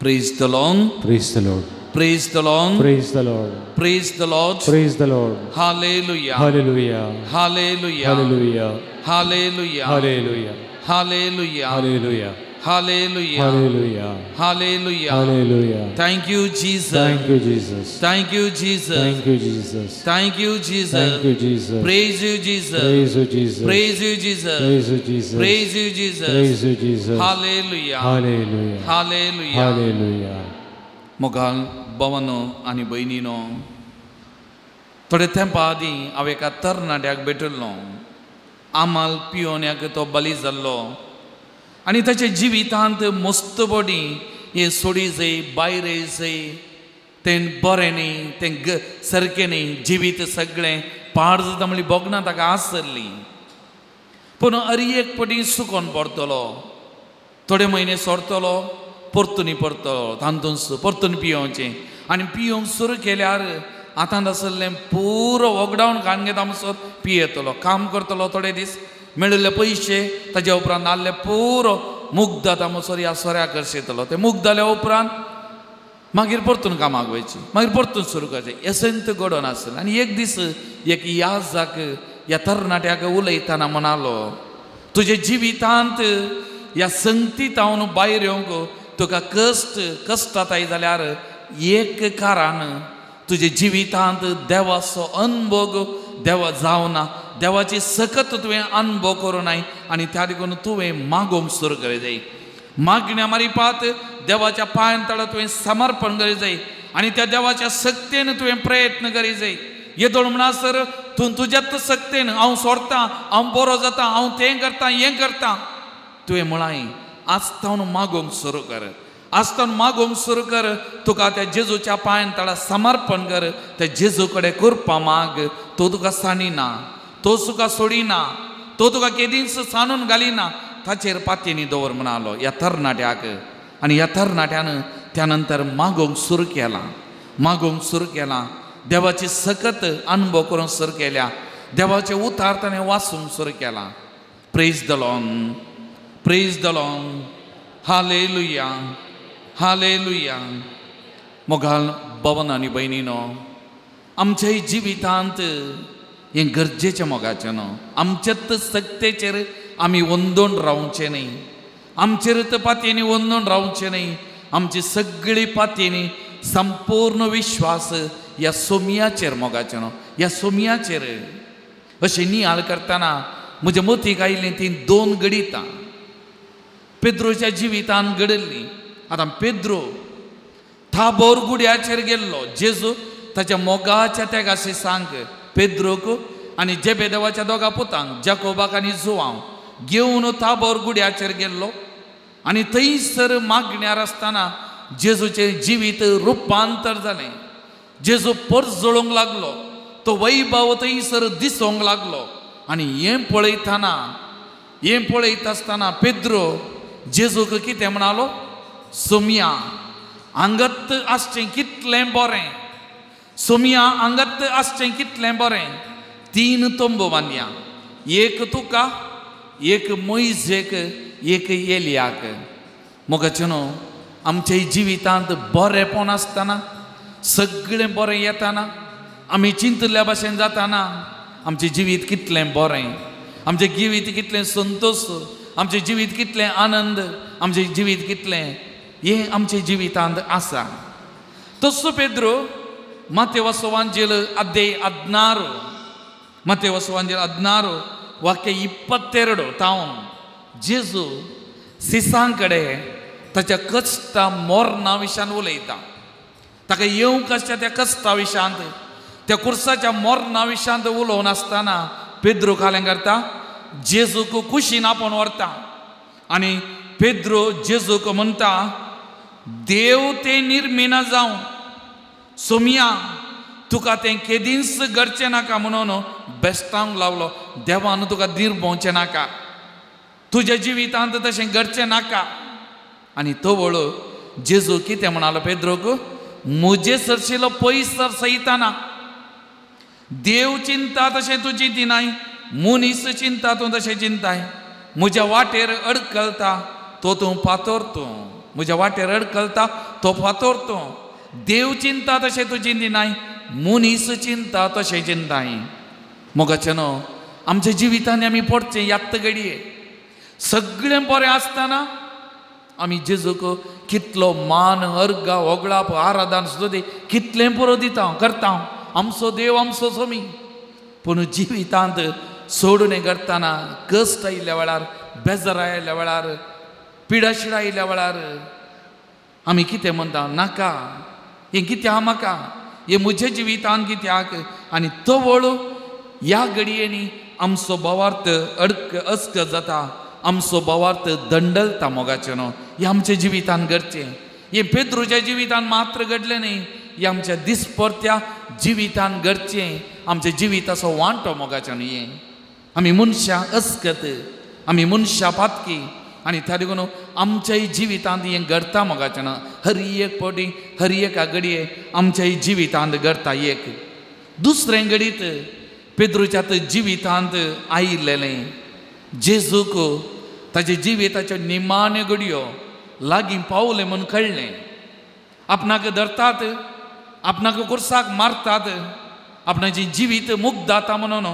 Praise the Lord. Praise the Lord. Praise the Lord. Praise the Lord. Praise the Lord. Praise the Lord. Hallelujah. Hallelujah. Hallelujah. Hallelujah. Hallelujah. Hallelujah. Hallelujah. Hallelujah. Hallelujah. Hallelujah. Hallelujah. Hallelujah. Thank you, Jesus. Thank you, Jesus. Thank you, Jesus. Thank you, Jesus. Thank you, Jesus. Thank you, Jesus. Praise you, Jesus. Praise you, Jesus. Praise you, Jesus. Praise you, Jesus. Praise you, Jesus. Praise you, Jesus. Hallelujah. Hallelujah. Hallelujah. Hallelujah. मोगाल भवनो आनी भयणीनो, थोडे तेंपा आदीं हांव एका तरणाट्याक भेटिल्लो. आमाल पियोन्याक तो बली जाल्लो आनी ताच्या जिवितांत मस्त बडी हें सोडी जाय, भायर जाय, तें बरें न्ही, तें सारकें न्ही, जिवीत सगळें पाड जाता म्हणली भोगना ताका आसली. पूण अरी एक पटी सुकोन परतलो, थोडे म्हयने सोरतलो, परतून परतलो, तातूंत परतून पियोवचें. आनी पियोवंक सुरू केल्यार आतां आसलें पुरो वगडावन घाण घेता म्हणसर पियेतलो, काम करतलो थोडे दीस, मेळिल्ले पयशे ताज्या उपरांत नाल्ले पुरो मुग्ध जाता म्हणसर ह्या सोऱ्याक खर्शेतलो. ते मुग्ध जाल्या उपरांत मागीर परतून कामाक वयची, मागीर परतून सुरू करचें, एसंत घडोवन आसलें. आनी एक दीस एक याजाक ह्या तरणाट्याक उलयतना म्हणालो, तुज्या जिवितांत ह्या संगतीतावन भायर येवंक तुका कश्ट कश्टाताय जाल्यार एक कारण तुज्या जिवितांत देवाचो अनभोग देवा जावना, देवाची सकत तुवें अनभोग करूं नाय आनी त्या देखून तुवें मागोवंक सुरू करी जाय. मागण्या मारिपात देवाच्या पांयान तळा तुवें समर्पण करी जाय आनी त्या देवाच्या सक्तेन तुवें प्रयत्न करी जाय. येदोळ म्हणसर तूं तुज्याच सक्तेन हांव सोडतां, हांव बरो जाता, हांव तें करतां, हें करतां, तुवें म्हळाय आजतावन मागोवंक सुरू कर, आजतावन मागोवंक सुरू कर, तुका त्या जेजूच्या पांयान तळा समर्पण कर, त्या जेजू कडेन कृपा माग. तो तुका सांडिना, तो तुका सोडिना, तो तुका केदींच सांडून घालिना, ताचेर पातयेनी दवर म्हणालो ह्या तरणाट्याक. आनी ह्या तरणाट्यान त्या नंतर मागोवंक सुरू केलां, मागोवंक सुरू केलां, देवाची सकत अनुभव करूंक सुरू केल्या, देवाचे उतार ताणें वाचूंक सुरू केलां. Praise the Lord. Praise the Lord. Hallelujah. Hallelujah. मोगाल भवन आनी भयणीनो, आमच्याय जिवितांत हें गरजेचें मोगाचें न्हू. आमच्याच सक्तेचेर आमी वंदोवन रावचें न्ही, आमचेर पातयेनी वंदोवन रावचें न्ही. आमची सगळी पातयेनी संपूर्ण विश्वास ह्या सोमयाचेर मोगाचें न्हू, ह्या सोमयाचेर. अशें नियाळ करतना म्हज्या मतीक आयिल्लीं तीं दोन घडितां पेद्रोच्या जिवितान घडिल्लीं. आतां पेद्रो थाबोर गुड्याचेर गेल्लो, जेजू ताच्या मोगाच्या तेगाशी सांग पेद्रोक आनी जेबेदेवाच्या दोगा पुतांक जाकोबाक आनी जुवांव घेवन थाबोर गुड्याचेर गेल्लो. आनी थंयसर मागण्यार आसतना जेजूचें जिवीत रुपांतर जालें. जेजू परजळूंक लागलो, तो वैभव थंयसर दिसूंक लागलो. आनी हें पळयतना, हें पळयता आसतना पेद्रो जेजूक कितें म्हणालो, सोमया हांगात आसचें कितलें बरें, सोमया हांगात आसचें कितलें बरें, तीन तंबू बांदया, एक तुका, एक मोयजेक, एक एलियाक. मोगाचें न्हू, आमच्या जिवितांत बरेंपण आसतना, सगळें बरें येताना, आमी चिंतल्या भाशेन जाताना, आमचें जिवीत कितलें बरें, आमचें जिवीत कितलें संतोश, आमचें जिवीत कितलें आनंद, आमचें जिवीत कितलें हें आमच्या जिवितांत आसा. तसो पेद्रो मातेव सुवांजेल अध्याय 16, मातेव सुवांजेल 16 वाक्य 22 तावन जेजू सिसां कडेन ताच्या कश्टा मोरना विशयान उलयता. ताका येवंक आसच्या त्या कश्टा विशयांत, त्या कुर्साच्या मोरना विशयांत उलोवन आसतना पेद्रो खालें करता, जेजूक कुशीन आपोवन व्हरता. आनी पेद्रो जेजूक म्हणटा, देव तें निर्मिना जावं सोमया, तुका तें केदींच घडचें नाका म्हणून बेस्टावंक लावलो. देवान तुका निर्मोवचें नाका, तुज्या जिवितांत तशें घडचें नाका. आनी तवळ जेजू कितें म्हणालो पेद्रोक, म्हजे सरशिलो पयस सयताना, देव चिंता तशें तूं चिंतिनाय, मनीस चिंता तूं तशें चिंताय, म्हज्या वाटेर अडकलता तो तूं पातोर तूं. म्हज्या वाटेर अडकलता तो फातोर तूं. देव चिंता तशें तूं चिंतिनाय, मनीस चिंता तशें चिंताय. मोगाचें न्हू, आमच्या जिवितांनी आमी पडचें यात्त घडये सगळें बरें आसतना आमी जेजूक कितलो मान अर्गा ओगळाप आराधन सुद्दां कितलें पुरो दिता करता, आमचो देव आमचो सोमी. पूण जिवितांत सोडून करतना कश्ट आयिल्ल्या वेळार, बेजार आयिल्ल्या वेळार, पिडाशिडा आयिल्ल्या वेळार आमी कितें म्हणटा, नाका हें कितें आहा म्हाका, हें म्हज्या जिवितांत कित्याक. आनी तवळ ह्या घडयेनी आमचो भावार्थ अडक अस्क जाता, आमचो भावार्थ दंडलता. मोगाचें न्हू, हें आमच्या जिवितान घडचें. हें पेद्रूच्या जिवितान मात्र घडलें न्ही, हें आमच्या दिसपरत्या जिवितान घडचें. आमच्या जिविताचो वांटो मोगाचें न्हू हें. आमी मनशां अस्कत, आमी मनशां पातकी, आनी त्या देखून आमच्याय जिवितांत हें घडता. मोगाचें न्हू, हर एक फावटी हर एका घडये आमच्याय जिवितांत घडता. एक दुसरें घडीत पेद्रूच्या जिवितांत आयिल्लें जेजूक ताच्या जिविताच्यो निमाण्यो घडयो लागीं पावलें म्हूण कळ्ळें. आपणाक धरतात, आपणाक कुर्साक मारतात, आपणाचें जिवीत मुक्त जाता म्हणून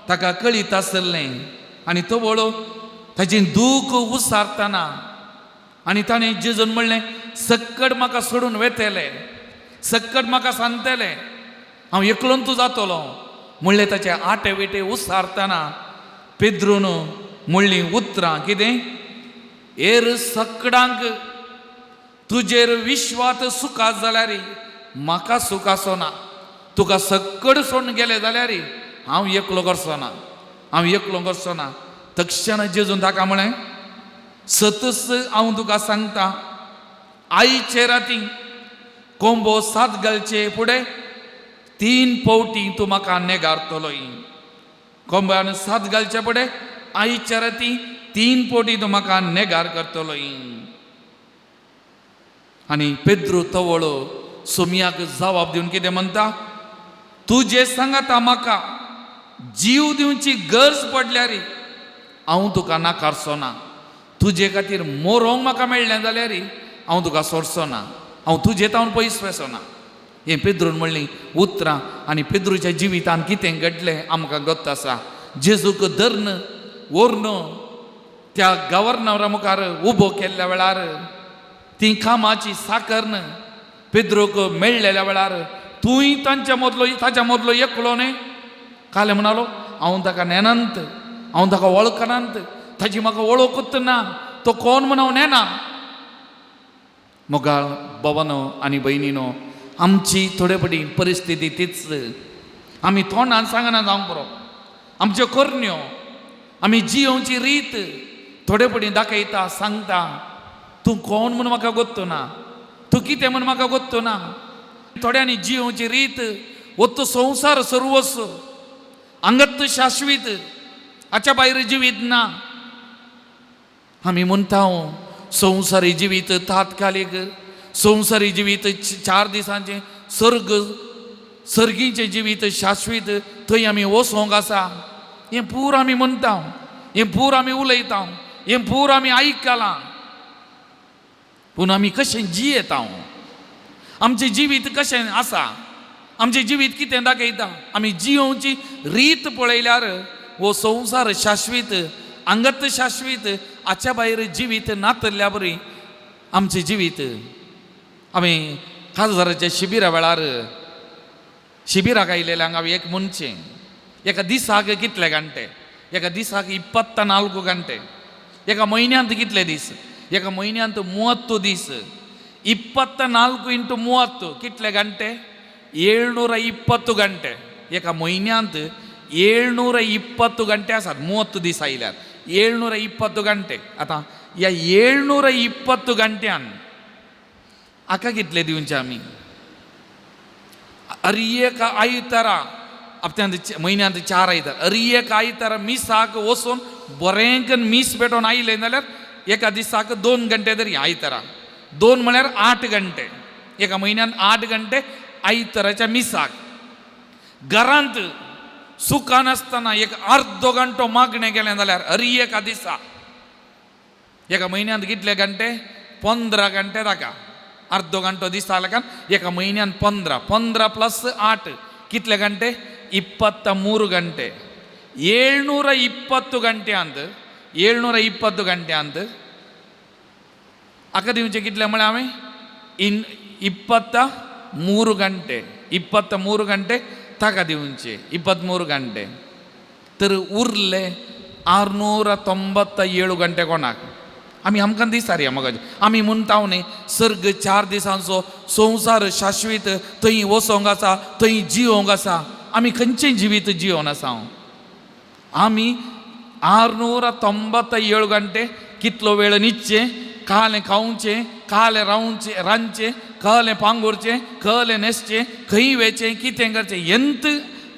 ताका कळीत आसलें. आनी तवळ ताचें दूख उसारतना आनी ताणें जेजून म्हणलें, सक्कड म्हाका सोडून वेतले, सक्कड म्हाका सांगतले, हांव एकलोन तूं जातलो म्हणलें. ताचे आटे विटे उसारतना पेद्रून म्हणलीं उतरां कितें, एर सकडांक तुजेर विश्वात सुखास जाल्यार म्हाका सूख आसना, तुका सक्कड सोडून गेले जाल्यार हांव एकलो करचो ना, हांव एकलो करचो ना. तक्षण जेजून ताका म्हळें, सतच हांव तुका सांगता, आयचे राती कोंबो सात घालचे फुडें 3 फावटी तूं म्हाका नेगारतलो. कोंब्यान सात घालचे फुडें आयच्या राती 3 फावटी तूं म्हाका नेगार करतलो. आनी पेद्रू तवळो सोमयाक जवाब दिवन कितें म्हणटा, तुजें सांगाता म्हाका जीव दिवची गरज पडल्यार हांव तुका नाकारचो ना, तुजे खातीर मरोंक म्हाका मेळ्ळें जाल्यार हांव तुका सोडचो ना, हांव तुजे तावन पयस वचो ना. हें पेद्रून म्हणलीं उतरां. आनी पेद्रूच्या जिवितान कितें घडलें आमकां गत आसा. जेजूक धरून व्हरून त्या गव्हर्नरा मुखार उबो केल्ल्या वेळार ती कामाची साकर पेद्रूक मेळ्ळेल्या वेळार तूंय तांच्या मदलो ताच्या मदलो एकलो न्ही. काले म्हणालो, हांव ताका नेनांत, हांव ताका वळखनांत, ताची म्हाका वळखूच ना, तो कोण म्हण हांव नेना. मोगाळ बाबानो आनी भयणीनो, आमची थोडे फावटी परिस्थिती तीच. आमी तोंडान सांगना जावंक पुरो, आमच्यो करण्यो, आमी जियोवची रीत थोडे फावटी दाखयता, सांगता, तूं कोण म्हूण म्हाका गोत्तो ना, तूं कितें म्हूण म्हाका गोत्तो ना. थोड्यांनी जियोवची रीत हो तो संवसार सर्वस्व, अंगत शाश्वीत, हाच्या भायर जिवीत ना. आमी म्हणटा संवसारी जिवीत तात्कालीक, संवसारी जिवीत 4 दिसांचें, सर्ग सर्गीचें जिवीत शाश्वीत, थंय आमी वचोंक आसा. हें पूर आमी म्हणटा, हें पूर आमी उलयता, हें पूर आमी आयकलां. पूण आमी कशें जियेता, आमचें जिवीत कशें आसा, आमचें जिवीत कितें दाखयता. आमी जियोवची रीत पळयल्यार हो संवसार शाश्वीत, अंगत शाश्वीत, हाच्या भायर जिवीत नातल्या बरी आमचें जिवीत. आमी खासदाराच्या शिबिरा वेळार शिबिराक आयिल्ल्यांक हांवें एक म्हणचें, एका दिसाक कितले घंटे, एका दिसाक 24 घंटे, एका म्हयन्यांत कितले दीस, एका म्हयन्यांत 30 दीस, 24 इंटू 30 कितले घंटे, 720 घंटे. एका म्हयन्यांत 720 घंटे आसात, 30 दीस आयल्यार 720 घंटे. आतां ह्या 720 घंट्यान हाका कितले दिवचे आमी? अरी एक आयतारा, हप्त्यांत म्हयन्यांत 4 आयतार, अरी एक आयतारा मिसाक वचून बरें करून मीस पेटोवन आयलें जाल्यार एका दिसाक 2 घंटे तरी आयतारा, 2 म्हळ्यार 8 घंटे, एका म्हयन्यान 8 घंटे आयताराच्या मिसाक. घरांत सुखान आसतना एक अर्दो घंटो मागणें केलें जाल्यार अरी एका दिसा, एका म्हयन्यांत कितले घंटे? 15 गंटे ताका. अर्दो घंटो दिसा लेकान एका म्हयन्यान 15, 15 प्लस 8 कितले गंटे? 23 ಗಂಟೆ. 720 ಗಂಟೆ ಅಂत, 720 ಗಂಟೆ अंत हाका दिवचे कितले म्हळ्यार हांवें इन 23 गंटे, 23 गंटे ताका दिवचे, 23 गंटे. तर उरले 697 गंटे कोणाक? आमी आमकां दिसारया मगज. आमी म्हणटा न्ही सर्ग 4 दिसांचो संवसार शाश्वीत, थंय वचोंक आसा, थंय जियोंक आसा. आमी खंयचें जिवीत जियोन आसा? आमी 697 गंटे कितलो वेळ न्हिदचें, कालें खावचें, कालें रावचें, रांदचें, कहलें पांगुरचें, कहलें न्हेसचें, खंय वेचें, कितें करचें, एंत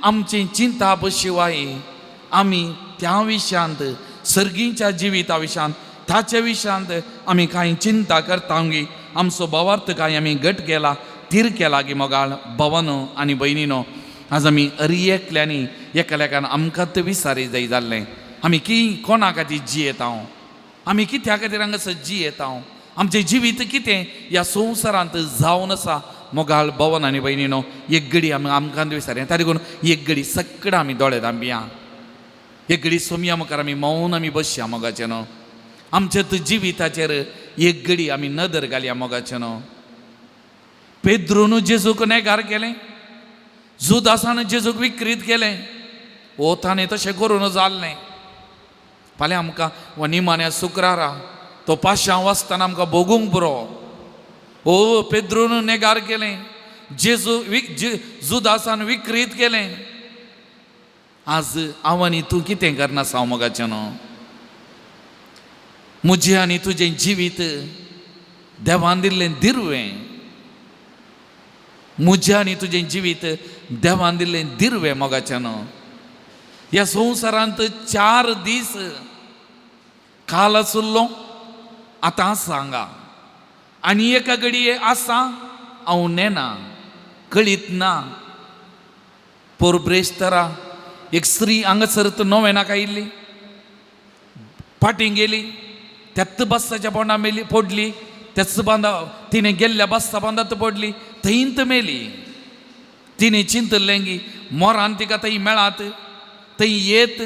आमचें चिंताप शिवाय आमी त्या विशयांत, सर्गीच्या जिविता विशयांत, ताच्या विशयांत आमी कांय चिंता करता गी? आमचो भावार्थ कांय आमी घट केला, थीर केला गी? मोगाळ भवनो आनी भयणीनो, आज आमी अरी एकल्यांनी एकालेकान आमकां विसारी जाय जाल्लें. आमी की कोणा खातीर जियेता? आमी कित्या खातीर हांगासर जियेता? आमचें जिवीत कितें ह्या संवसारांत जावन आसा? मोगाळ भवन आनी भयणीनो, एक घडी आमी आमकां विसारया. ताका देखून एक घडी सगळें आमी दोळे धांपया, एक घडी सोमया मुखार आमी मौन आमी बसया मोगाचें न्हू. आमच्या जिविताचेर एक घडी आमी नदर घालया मोगाचें न्हू. पेद्रून जेजूक नेगार केलें, जुदासान जेजूक विक्रीत केलें. ओ ताणें तशें करून जाल्लें. फाल्यां आमकां वा निमाण्या शुक्रारा तो पाशांव वाचतना आमकां भोगूंक पुरो. ओ पेद्रून नेगार केलें, जेजू जुदासान विक्रीत केलें. आज हांव आनी तूं कितें करना हांव मोगाचें न्हू? म्हजें आनी तुजें जिवीत देवान दिल्लें दिर्वें, म्हजें आनी तुजें जिवीत देवान दिल्लें दिर्वें मोगाचें न्हू. ह्या संवसारांत 4 दीस काल आसलो, आतां आसा हांगा, आनी एका घडये आसा हांव नेना, कळीत ना. पोरब्रेस्तारा एक स्त्री हांगासर नोवेनाक आयिल्ली, फाटीं गेली, त्याच बस्साच्या पोंडा मेली पडली, त्याच बांदा तिणें गेल्ल्या बस्सा बांदात पडली, थंयत मेली. तिणें चिंतलें की मोरान तिका थंय मेळात, थंय येत.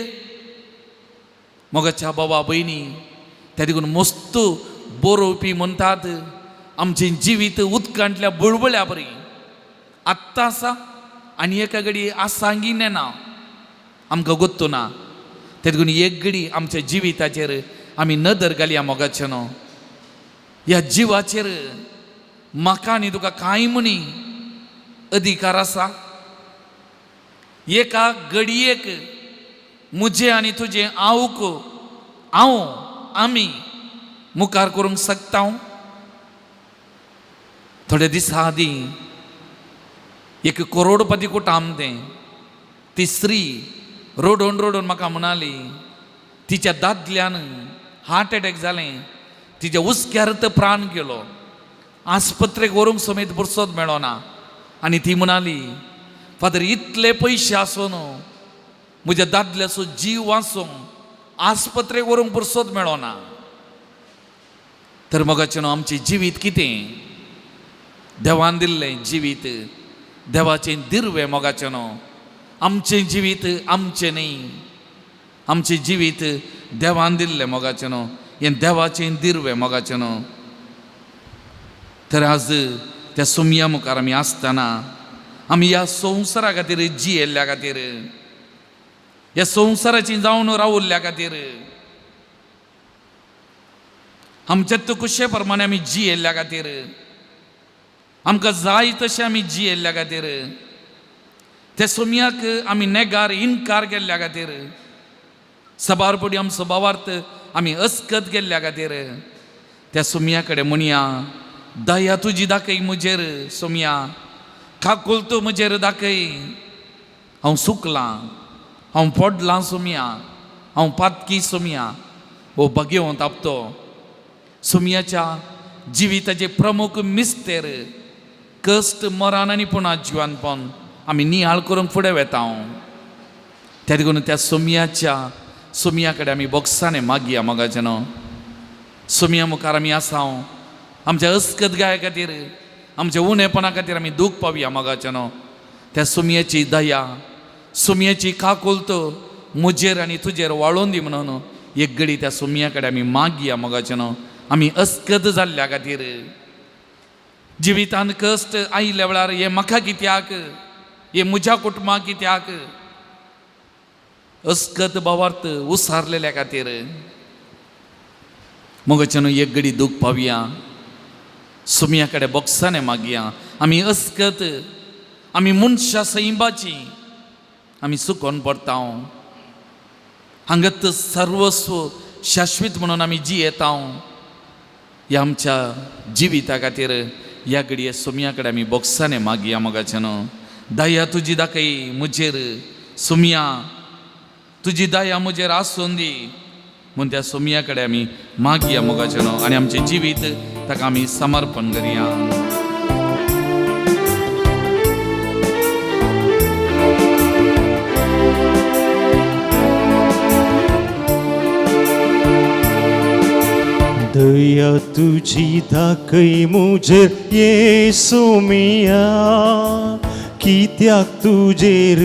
मोगाच्या बाबा भयणी, त्या देखून मस्त बरोवपी म्हणटात आमचें जिवीत उदकांतल्या बुळबुळ्या बरी आत्तां आसा आनी एका घडी आसा गी नेना, आमकां गोत्तू ना. ते देखून एक घडी आमच्या जिविताचेर आमी नदर घालया मोगाचें न्हू. ह्या जिवाचेर म्हाका आनी तुका कांय म्हणी अधिकार आसा? एका घडयेक म्हजें आनी तुजें आवक हांव आमी मुखार करूंक शकता? थोडे दिसां आदीं एक करोडपती कुटाम तें, ती स्त्री रडून रडून म्हाका म्हणाली तिच्या दादल्यान हार्ट एटॅक जालें, तिच्या हुस्क्यार तर प्राण गेलो, आस्पत्रेक व्हरूंक समेत पुरसोत मेळोना. आनी ती म्हणाली, फादर इतले पयशे आसून म्हज्या दादल्याचो जीव वाचूंक आस्पत्रेक व्हरूंक पुरसोत मेळोना. तर मोगाचें न्हू, आमचें जिवीत कितें? देवान दिल्लें जिवीत, देवाचें दिर्वें मोगाचें न्हू. आमचें जिवीत आमचें न्ही, आमचें जिवीत देवान दिल्लें मोगाचें न्हू, हें देवाचें दिर्वें मोगाचें न्हू. तर आज त्या सोमया मुखार आमी आसतना आमी ह्या संवसारा खातीर जियेल्ल्या खातीर, ह्या संवसाराची जावन रावल्ल्या खातीर, आमच्या कुशे प्रमाणे आमी जियेल्ल्या खातीर, आमकां जाय तशें आमी जियेल्ल्या खातीर, त्या सोमयाक आमी नेगार इनकार केल्ल्या खातीर, सबार पडी आमचो भावार्थ आमी अस्कत केल्ल्या खातीर, त्या सोमया कडेन म्हणया, दया तुजी दाखय म्हजेर सोमया, काकुल तूं म्हजेर दाखय. हांव सुकलां, हांव पडलां सोमया, हांव पातकी सोमया. हो भाग्यवंत आपतो सोमयाच्या जिविताचे प्रमुख मिस्तेर कश्ट मरान आनी पुणा जिवानपण आमी नियाळ करूंक फुडें वेता. त्या देखून त्या सोमयाच्या सोमया कडेन आमी बोगसाने मागया मोगाचें न्हू. सोमया मुखार आमी आसा. आमच्या अस्कत गाय खातीर, आमच्या उणेपणा खातीर आमी दूख पावया मोगाच्यानो. त्या सुमयेची दया, सुमयेची काकुलत म्हजेर आनी तुजेर वाळोवन दी म्हणून एक घडी त्या सुमया कडेन आमी मागया मोगाच्यानो. आमी अस्कत जाल्ल्या खातीर जिवितान कश्ट आयिल्ल्या वेळार हें म्हाका कित्याक, हें म्हज्या कुटुंबाक कित्याक, अस्कत भावार्थ उसारलेल्या खातीर मोगाच्यानो एक घडी दूख पावया, सुमया कडेन बोगसाने मागया. आमी अस्कत, आमी मनशां सैंबाची, आमी सुकोन पडटा. हांगात सर्वस्व शाश्वीत म्हणून आमी जियेता. ह्या आमच्या जिविता खातीर ह्या घडये सुमया कडेन आमी बोगसाने मागया मोगाच्यानो. दया तुजी दाखय म्हजेर सुमया, तुजी दया म्हजेर आसून दी म्हूण त्या सुमया कडेन आमी मागया मोगाच्यानो आनी आमचें जिवीत ताका आमी समर्पण करया. दया तुझी दाखय म्हजेर येसू मिया, कित्याक तुजेर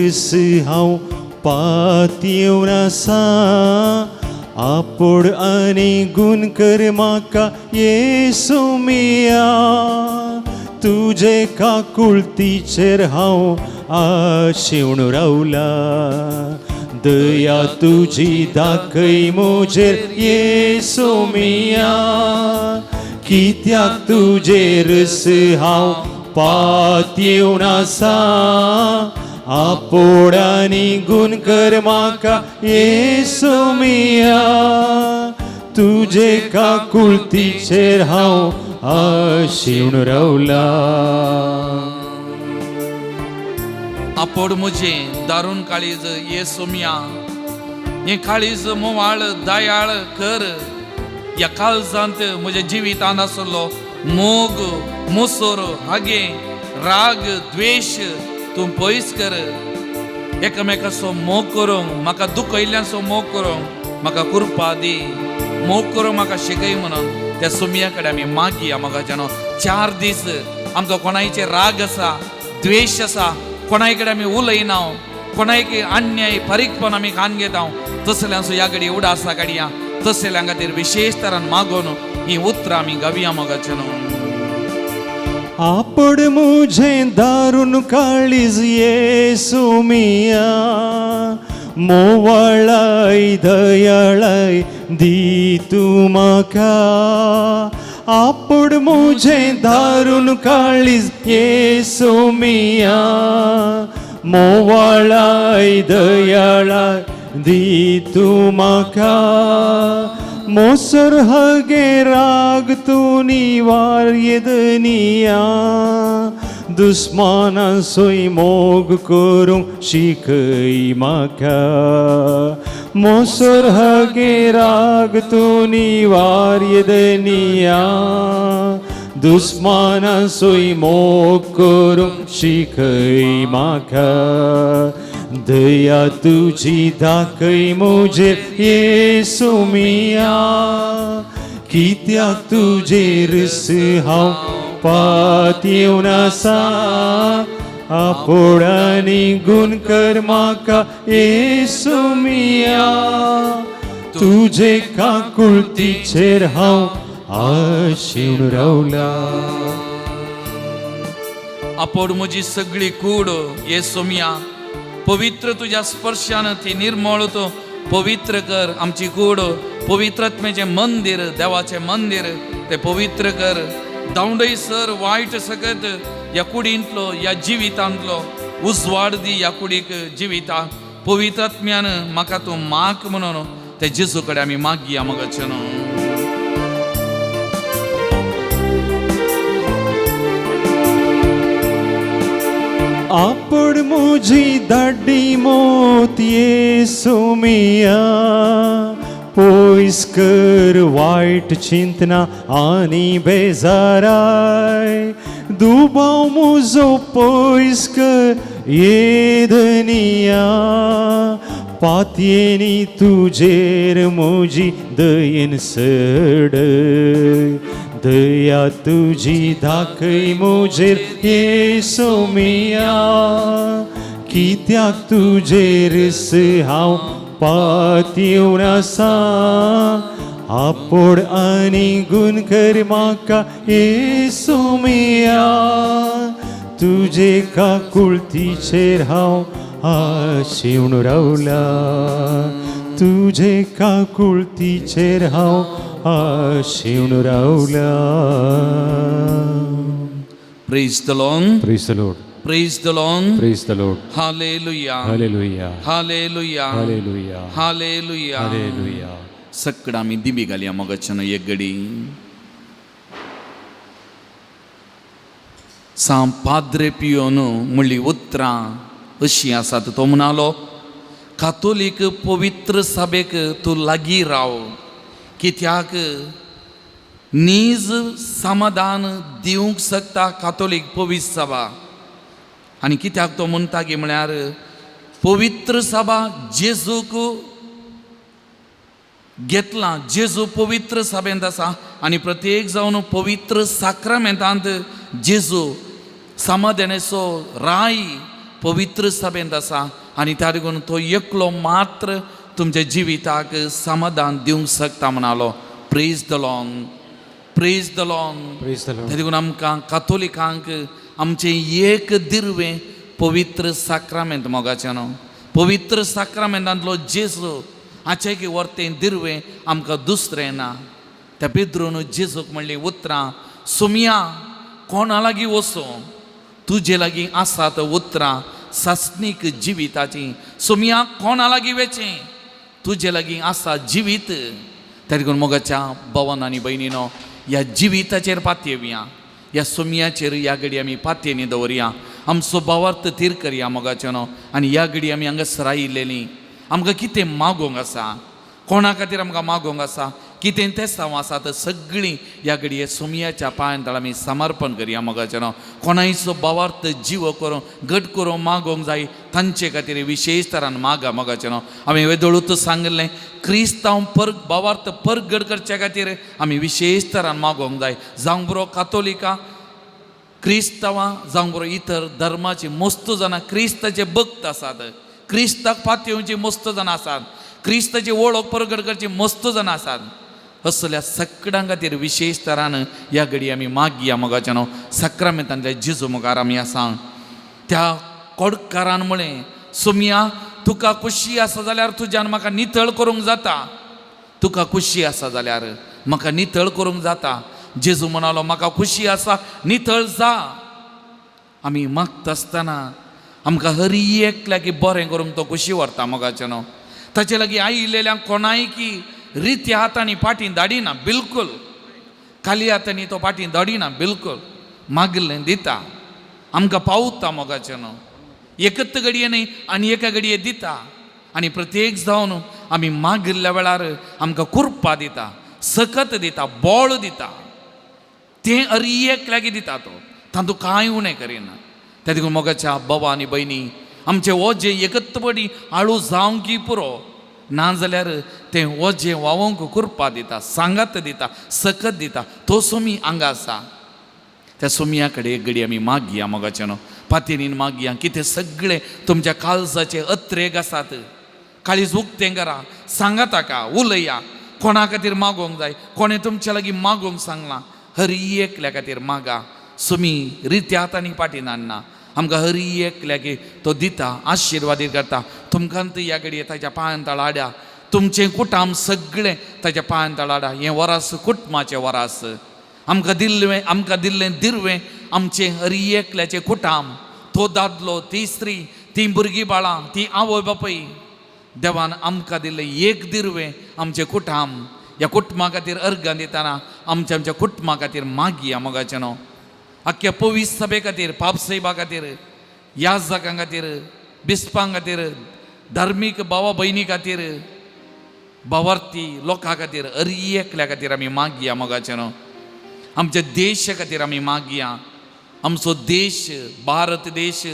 हांव पातयेवन आसा. आपोड आनी गुण कर म्हाका येसू मिया, तुजे काकुळतीचेर हांव आशेवन रावला. दया तुझी दाखय म्हजेर येसू मिया, कित्याक तुजेर हांव पातयेवन आसा. आपोड आनी गुण कर म्हाका येसू मिया, तुजे काकुळतीचेर हांव आशेवन रावला. आपोड म्हजें दारून काळीज येसू मिया, हें काळीज मोवाळ दयाळ कर. ह्या काळजांत म्हज्या जिवितांत आसलो मोग, मोसोर, हागे, राग, द्वेश तूं पयस कर. एकामेकाचो मोग करूंक म्हाका, दुखयल्ल्याचो मोग करूंक म्हाका कृपा दी, मोग करूंक म्हाका शिकय म्हणून त्या सुमया कडेन आमी मागया मोगाच्यानो. 4 दीस आमकां कोणायचेर राग आसा, द्वेश आसा, कोणाय कडेन आमी उलयना, कोणायक अन्याय फारीकपण आमी खान घेता, तसल्यांचो ह्या घडी उडासा काडया. तसल्यां खातीर विशेश तरान मागून ही उतरां आमी गावया मोगाच्यानो. आपोड म्हजें दारून काळीज येसू मिया, मोवाळाय दयाळाय दी तूं म्हाका. आपोड म्हजें दारून काळीज येसू मिया, मोवाळाय दयाळाय दी तूं म्हाका. मोसर हगे राग तूं निवार येदनिया, दुस्मानांसोय मोग करूंक शिकय म्हाका. मोसर हगे राग तूं निवार येदनिया, दुस्मानांसोय मोग करूंक शिकय म्हाका. दया तुझी दाखय म्हजेर येसू मिया, कित्याक तुजेर हांव पातयेवन आसा. आपोड आनी गुण कर म्हाका येसू मिया, तुजे काकुळतीचेर हांव आशेवन रावला. आपोड म्हजी सगळी कूड येसू मिया, पवित्र तुज्या स्पर्शान ती निर्मळ तूं पवित्र कर. आमची कूड पवित्रत्मेचें मंदीर, देवाचें मंदीर तें पवित्र कर. धांवडयसर वायट सकत ह्या कुडींतलो, ह्या जिवितांतलो उजवाड दी. ह्या कुडीक जिविता पवित्रात्म्यान म्हाका तूं माग म्हणून ते जेजू कडेन आमी मागया मोगाच्यानो. आपोड म्हजी दाडी मोत येसू मिया, पयस कर वायट चिंतना आनी बेजाराय. दुबाव म्हजो पयस कर येदनिया, पातयेनी तुजेर म्हजी दयेन सडय. दया तुजी दाखय म्हजेर येसू मिया, कित्याक तुजेर हांव पातयेवन आसा. आपोड आनी गुण कर म्हाका येसू मिया, तुजे काकुळतीचेर हांव आशेवन रावला, तुजे काकुळतीचेर हांव आशेवन रावला. Praise the Lord. Praise the Lord. Praise the Lord. Praise the Lord. Hallelujah. Hallelujah. Hallelujah. Hallelujah. Hallelujah. Hallelujah. सकडां आमी दिमी घालया मोगाच्यान एक घडी. सांव पाद्रे पियोन म्हणली उतरां अशीं आसात. तो म्हणालो, कातोलीक पवित्र सभेक तूं लागीं राव, कित्याक नीज समाधान दिवंक शकता कातोलीक पवित्र सभा. आनी कित्याक तो म्हणटा की म्हळ्यार पवित्र सभा जेजूक घेतलां, जेजू पवित्र सभेंत आसा आनी प्रत्येक जावन पवित्र साक्रामेंतांत जेजू समाधानेचो राय पवित्र सभेंत आसा आनी त्या देखून तो एकलो मात्र तुमच्या जिविताक समाधान दिवंक शकता म्हणालो. Praise the Lord. Praise the Lord. Praise the Lord. त्या देखून आमकां कातोलिकांक आमचें एक दिर्वें पवित्र साक्रामेंत मोगाचें न्हू, पवित्र साक्रामेंतांतलो जेजू हाचें की वर्तें दिर्वें आमकां दुसरें ना. त्या पेद्रून जेजूक म्हणलीं उतरां, सुमया कोणा लागीं वचूं, तुजे लागीं आसात उतरां सासणीक जिविताचीं. सुमया कोणा लागीं वेचें, तुजे लागीं आसा जिवीत. त्या देखून मोगाच्या भवन आनी भयणीनो, ह्या जिविताचेर पातयेवया, ह्या सुमयाचेर ह्या घडी आमी पातयेनी दवरया, आमचो भावार्थ थीर करया मोगाचें न्हू. आनी ह्या घडी आमी हांगासर आयिल्लेलीं, आमकां कितें मागोवंक आसा, कोणा खातीर आमकां मागोवंक आसा, कितें तेसांव आसा, तर सगळीं ह्या घडये सुमयाच्या पांयां तळा आमी समर्पण करया मोगाचें न्हू. कोणायचो भावार्थ जीव करूं घट करूं मागोवंक जाय तांचे खातीर विशेश तरान मागा मोगाचें न्हू. हांवें वेदोळूच सांगिल्लें, क्रिस्तांव पर भावार्थ परगट करचे खातीर आमी विशेश तरान मागोवंक जाय. जावंक बरो कातोलिकां क्रिस्तांवां, जावंक बरो इतर धर्माची मस्त जाणां क्रिस्ताचे भक्त आसात, क्रिस्ताक पातयेवची मस्त जाणां आसात, क्रिस्ताची वळख परगट करची मस्त जाणां आसात. असल्या सगळ्यां खातीर विशेश तरान ह्या घडी आमी मागया मोगाचें न्हू. साक्रामेंतांतल्या जेजू मुखार आमी आसा. त्या कोडकारान म्हळें, सुमया तुका खुशी आसा जाल्यार तुज्यान म्हाका नितळ करूंक जाता, तुका खुशी आसा जाल्यार म्हाका नितळ करूंक जाता. जेजू म्हणालो, म्हाका खुशी आसा, नितळ जा. आमी मागता आसतना आमकां हरी एकल्याक बरें करूंक तो खुशी व्हरता मोगाचें न्हू. ताचे लागीं आयिल्लेल्यांक कोणाय की रित्या हातांनी फाटीं धाडिना, बिलकूल खाली हातांनी तो फाटीं धाडिना, बिलकूल मागिल्लें दिता, आमकां पावता मोगाचें न्हू. एकच घडये न्हय आनी एका घडये दिता. आनी प्रत्येक जावन आमी मागिल्ल्या वेळार आमकां कुरपा दिता, सकत दिता, बोळ दिता, तें अरी एकल्याक दिता तो, तातूंत कांय उणें करिना. त्या देखून मोगाच्या बाबा आनी भयणी, आमचें ओजें एकत्रपणी आळू जावंक पुरो, नाजाल्यार तें ओजें व्हांवोंक कुरपा दिता, सांगात दिता, सकत दिता. तो सोमी हांगा आसा. त्या सोमया कडेन एक घडी आमी मागया मोगाचें न्हू, पातयेनीन मागया कितें सगळें तुमच्या काळजाचे अत्रेग आसात, काळीज उक्तें करा, सांगा ताका, उलया कोणा खातीर मागोवंक जाय, कोणें तुमच्या लागीं मागोवंक सांगलां, हरी एकल्या खातीर मागा. सुमी रित्या हातांनी फाटीं धाडना, आमकां हरी एकल्याक तो दिता, आशिर्वादीत करता. तुमकां ह्या घडये ताच्या पांयां तळा हाड्या, तुमचें कुटाम सगळें ताच्या पांयां तळा हाडा. हें वरास कुटुंबाचें वरास, आमकां दिल्लें, आमकां दिल्लें दिर्वें आमचें हरी एकल्याचें कुटाम. तो दादलो, ती स्त्री, तीं भुरगीं बाळां, ती आवय बापूय, देवान आमकां दिल्लें एक दिर्वें आमचें कुटाम. ह्या कुटुंबा खातीर अर्गां दितना आमच्या आमच्या कुटुंबा खातीर मागया मोगाचें न्हू. आख्ख्या पवीस सभे खातीर, पापसैबा खातीर, याजकां खातीर, बिस्पां खातीर, धार्मीक भावा भयणी खातीर, भावार्थी लोकां खातीर, हरी एकल्या खातीर आमी मागया मोगाचें न्हू. आमच्या देशा खातीर आमी मागया. आमचो देश भारत देश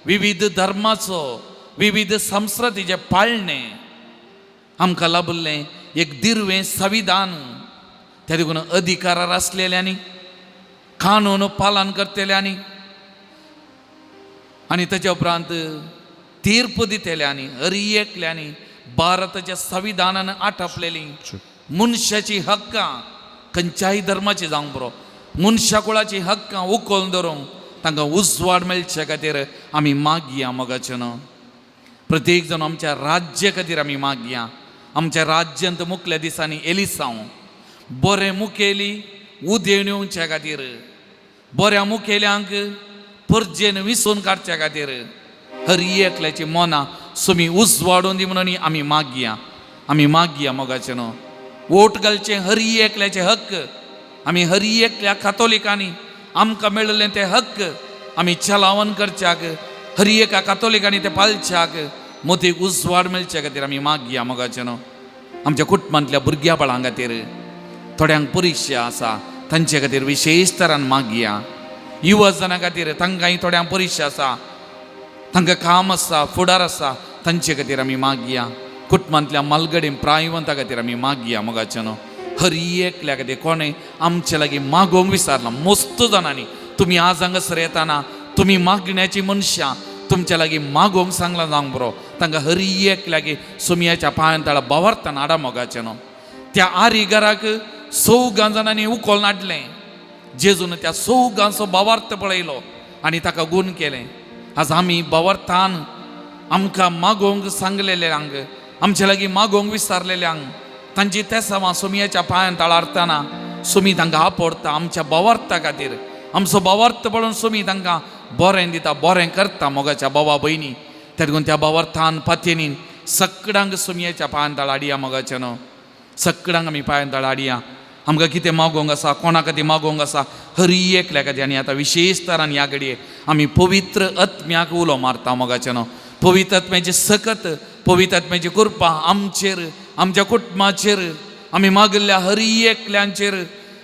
विविध धर्माचो, विविध संस्कृतीचें पाळणें आमकां लाभिल्लें एक दिर्वें संविधान. त्या देखून अधिकारार आसलेल्यांनी, कानून पालन करतल्यांनी आनी ताच्या उपरांत तीर्प दितल्यांनी, हर एकल्यांनी भारताच्या संविधानान आटापलेली मनशाची हक्कां खंयच्याय धर्माची जावंक बरो, मनशा कुळाची हक्कां उखलून धरूंक तांकां उजवाड मेळचे खातीर आमी मागया मोगाचें न्हू. प्रत्येक जाण आमच्या राज्य खातीर आमी मागया. आमच्या राज्यांत मुखल्या दिसांनी एलिसांव बरें मुखेली उदेवन येवच्या खातीर, बऱ्या मुखेल्यांक परजेन विसून काडच्या खातीर हर एकल्याची मनां सुमी उजवाडून दी म्हणून आमी मागया. आमी मागया मोगाचें न्हू. वोट घालचें हर एकल्याचे हक्क आमी हर एकल्या कातोलिकांनी आमकां मेळिल्लें ते हक्क आमी चलावन करच्याक, हर एका कातोलिकांनी ते पालच्याक मोतीक उजवाड मेळचे खातीर आमी मागया मोगाचें न्हू. आमच्या कुटुंबांतल्या भुरग्या बाळां खातीर, थोड्यांक परिक्षा आसा तांचे खातीर विशेश तरान मागया. युवा जाणां खातीर तांकांय थोड्यांक परिक्षा आसा, तांकां काम आसा, फुडार आसा, तांचे खातीर आमी मागया. कुटुंबांतल्या मालगडी प्रायवंता खातीर आमी मागया मोगाचें न्हू. हर एकल्या खातीर कोणें आमचे लागीं मागोवंक विसरलां मस्त जाणांनी, तुमी आज हांगासर येताना तुमी मागण्याची मनशां, तुमच्या लागीं मागोवंक सांगलां जावंक बरो, तांकां हर एक लागीं सुमयाच्या पांयान ताळा बावरताना हाडा मोगाचें न्हू. त्या आरिगाराक चौगां जाणांनी उखोल नाडलें, जेजून त्या चौगांचो बावार्थ पळयलो आनी ताका गूण केलें. आज आमी बावर्थान आमकां मागोवंक सांगलेल्यांक, आमचे लागीं मागोवंक विसरलेल्यांक तांची तेसावां सुमयाच्या पांयान ताळारतना सुमी तांकां आपोडटा आमच्या बावार्था खातीर. आमचो बावार्थ पळोवन सुमी तांकां बरें दिता, बरें करता मोगाच्या बाबा भयणी. त्या देखून त्या बावार्थान पातयेनीन सगळ्यांक सुमयेच्या पांयान ताळ हाडया मोगाचें न्हू. सगळ्यांक आमी पांयान ताळ हाडया. आमकां कितें मागोवंक आसा, कोणा खातीर मागोवंक आसा, हर एकल्या खातीर. आनी आतां विशेश तरान ह्या घडये आमी पवित्र आत्म्याक उलो मारता मोगाचें न्हू. पवित्र आत्म्याची सकत, पवित्र आत्म्याची कृपा आमचेर, आमच्या कुटुंबाचेर, आमी मागिल्ल्या हर एकल्यांचेर,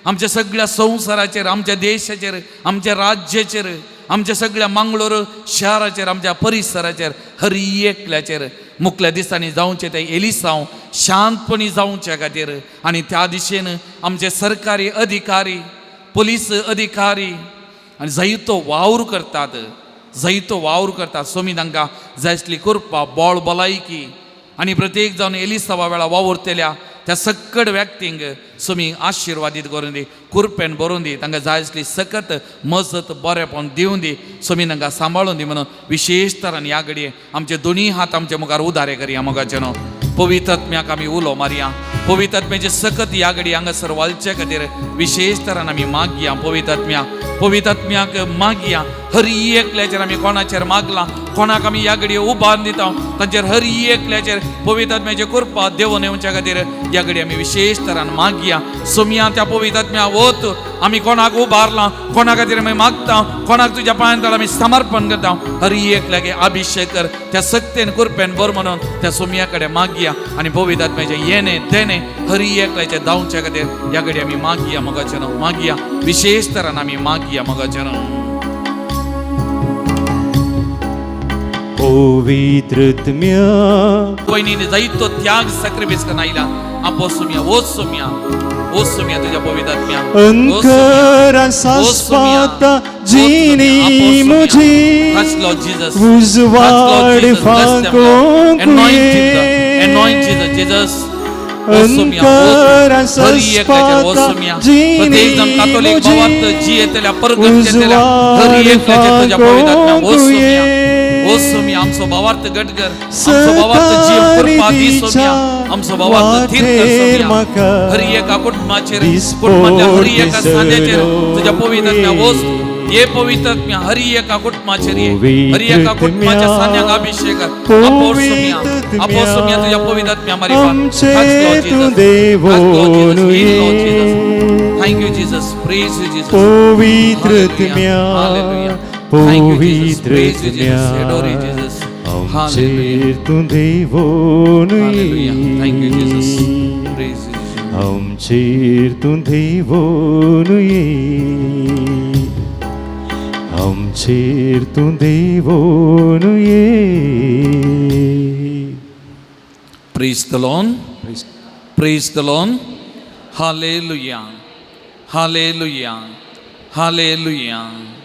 आमच्या सगळ्या संवसाराचेर, आमच्या देशाचेर, आमच्या राज्याचेर, आमच्या सगळ्या मंगळूर शहराचेर, आमच्या परिसराचेर, हर एकल्याचेर मुखल्या दिसांनी जावचें तें एलिसांव शांतपणी जावचे खातीर. आनी त्या दिशेन आमचे सरकारी अधिकारी, पुलीस अधिकारी आनी जायतो वावर करतात, जायतो वावर करतात. सोमी तांकां जाय आसली कृपा, बोळ, भलायकी आनी प्रत्येक जावन एलिसांवा वेळा वावुरतल्या त्या सक्कड व्यक्तींक सोमी आशिर्वादीत करून दी, कुरपेन भरून दी, तांकां जाय आसली सकत मजत बरेपण दिवन दी, सोमी तांकां सांबाळून दी म्हणून विशेश तरान ह्या घडये आमचे दोनी हात आमच्या मुखार उदारे करया मोगाचे न्हू. पवित्र आत्म्याक आमी उलो मारया. पवित्र आत्म्याचे सकत ह्या घडये हांगासर वालचे खातीर विशेश तरान आमी मागया. पवित्र आत्म्या, पवित्र आत्म्याक मागया. हर एकल्याचेर आमी कोणाचेर मागलां, कोणाक आमी ह्या घडये उबार दिता, तांचेर हर एकल्याचेर पवित्र आत्म्याचे कृपा देवून येवच्या खातीर ह्या घडये आमी विशेश तरान मागया. सोमया त्या पवित्र आत्म्या वत आमी कोणाक उबारलां, कोणा खातीर आमी मागता, कोणाक तुज्या पांयान तळ आमी समर्पण करता, हर एकल्याक अभिषेक कर त्या सक्तेन कृपेन भर म्हणून त्या सोमया कडेन मागया. आनी पवित्र आत्म्याचे येणे देणे हर एकल्याचे धांवच्या खातीर ह्या घडये आमी मागया मोगाचें न्हू. मागया विशेश तरान आमी मागया मोगाचें न्हू. पवित्र आत्म्या पयलीं जायतो त्याग सॅक्रिफायस करून आयला. आपो सोमया, ओ सोमया, ओ सोमया तुज्या पवित्र आत्म्या, अंकरा सास्पाता जिनी मुझी Touch Lord Jesus. उजवाड फांकोंक Anoint Jesus, Jesus. अंकरा सास्पाता जिनी मुझी उजवाड फांकोंक ओ सोमया आमचो भावार्थ घट कर, आमचो भावार्थ जीव कृपा दी सोमया, आमचो भावार्थ थीर कर सोमया. हर एका कुटुंबाचेर, कुटुंबाच्या हर एका सांद्याचेर तुज्या पवित्र आत्म्या वोस ये पवित्र आत्म्या हर एका कुटुंबाचेर ये, हर एका कुटुंबाच्या सांद्यांक अभिषेक कर. आपो सोमया, आपो सोमया तुज्या पवित्र आत्म्या मारी. Thank you Jesus, praise you Jesus. पवित्र आत्म्या, पवित्र आत्म्या आमचेर तूं देवोन ये, आमचेर तूं देवोन ये, आमचेर तूं देवोन ये. Praise the Lord, praise the Lord. Hallelujah, hallelujah, hallelujah.